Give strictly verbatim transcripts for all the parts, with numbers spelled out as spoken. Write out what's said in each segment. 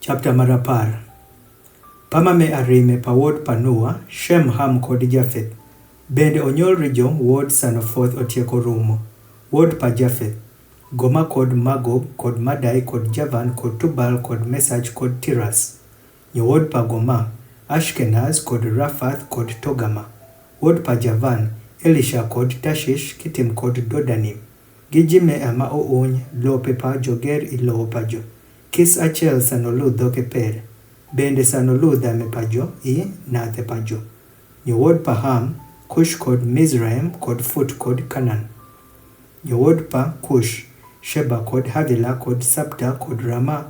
Chapter mar apar. Pa ma me ariyo me pa wuod pa Nowa, Shem, Ham kod Jafeth. Bende onyuol rijo wuod sano foth otieko rumo. Wuod pa Jafeth: Goma kod Magog kod Madai kod Javan kod Tubal kod Meshech kod Tiras. Nyo wuod pa Goma: Ashkenaz kod Rafath kod Togama. Wuod pa Javan: Elisha kod Tashish, Kitim kod Dodanim. Gi ji me ama ouny lope pa jo ger i lowo pa jo. Kis achiel sano lu dhoke per. Bende sano lu dhame pa jo i nathe pa jo. Nyo wuod pa Ham: Kush kod Mizraim kod Fut kod Kanan. Nyo wuod pa Kush: Sheba kod Havila kod Sabta kod Rama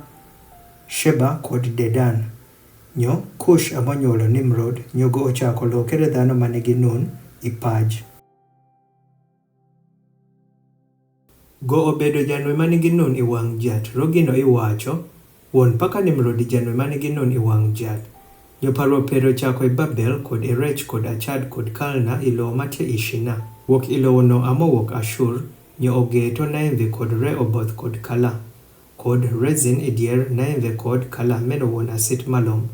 Sheba kod Dedan. Nyo Kush amo nyuolo Nimrod. Nyo go ochako lo kere dhano manigi nun i paj. Go obedo janwe manigi nun i wang' jat. Rogino iwacho: Wuon paka Nimrod janwe manigi nun i wang' jat. Nyo parruok per ochako i Babel kod Erech kod Achad kod Kalna i lowo matie i Shina. Wuok i lowono amo wuok Ashur. Nyo ogeto Nainve kod Rehoboth kod Kala kod Rezin i dier Nainve kod Kala meno wuon asit malom.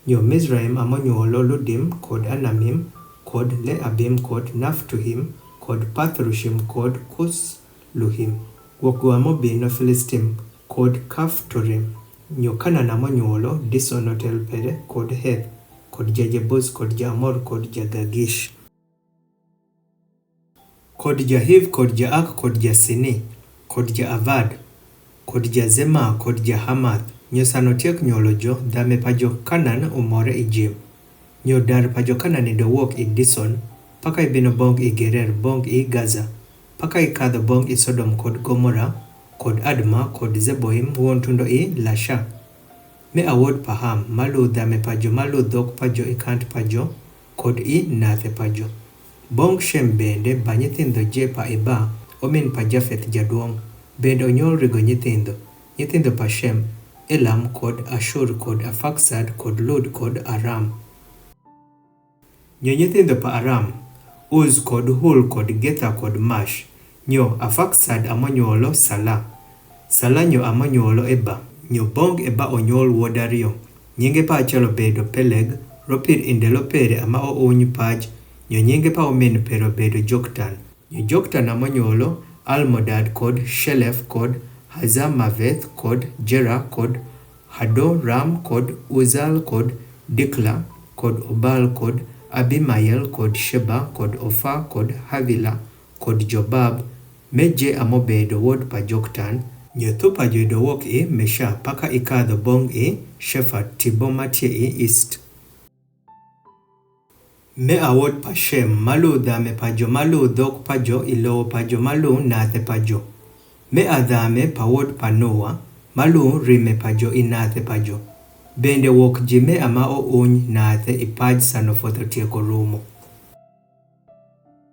Nyo Mizraim amo nyuolo Ludim kod Anamim kod Leabim kod Naphtuhim kod Pathrushim kod Kusluhim. Wuok go amo bino Filistim kod Kaftorim. Nyo Kanan amo nyuolo Dison otel pere kod Heth kod ja Jebus kod ja Amor kod ja Gagish kod ja Hiv kod ja Ak kod ja Sini kod ja Avad kod ja Zema kod ja Hamath. Nyo sano tiek nyuolo jo, dhame pa jo Kanan umore i jim. Nyo dar pa jo Kanan i do wuok i Dison, paka i bino bong' i Gerer, bong' i Gaza, paka i kadho bong' i Sodom kod Gomora kod Adma kod Zeboim wuon tundo i Lasha. Me awuod pa Ham, ma lu dhame pa jo, ma lu dhok pa jo i kant pa jo kod i nathe pa jo. Bong' Shem bende ba nyithindo je pa i ba, omin pa Jafeth jaduong'. Bende onyuol rigo nyithindo. Nyithindo pa Shem: Elam kod Ashur kod Afaksad kod Lud kod Aram. Nyo nyithindo pa Aram: Uz kod Hul kod Getha kod Mash. Nyo Afaksad amo nyuolo Sala. Sala nyo amo nyuolo Eba. Nyo bong' Eba onyuol wuod ariyo. Nyinge pa achiel obedo Peleg, ropir i ndelo pere ama ouny paj. Nyo nyinge pa omin pere obedo Joktan. Nyo Joktan amo nyuolo Almodad kod Shelef kod Hazamaveth kod Jera kod Hadoram kod Uzal kod Dikla kod Obal kod Abimael kod Sheba kod Ofa kod Havila kod Jobab. Me je amo bedo wuod pa Joktan. Nyo thup ajo i do wuok i Mesha paka i kadho bong' i Shefat, tibo matie i ist. Me awuod pa Shem, ma lu dhame pa jo, ma lu dhok pa jo, i lowo pa jo, ma lu nathe pa jo. Me adhame pa wuod pa Nowa, ma lu rime pa jo, i nathe pa jo. Bende wuok ji me ama ouny nathe i paj sano foth otieko rumo.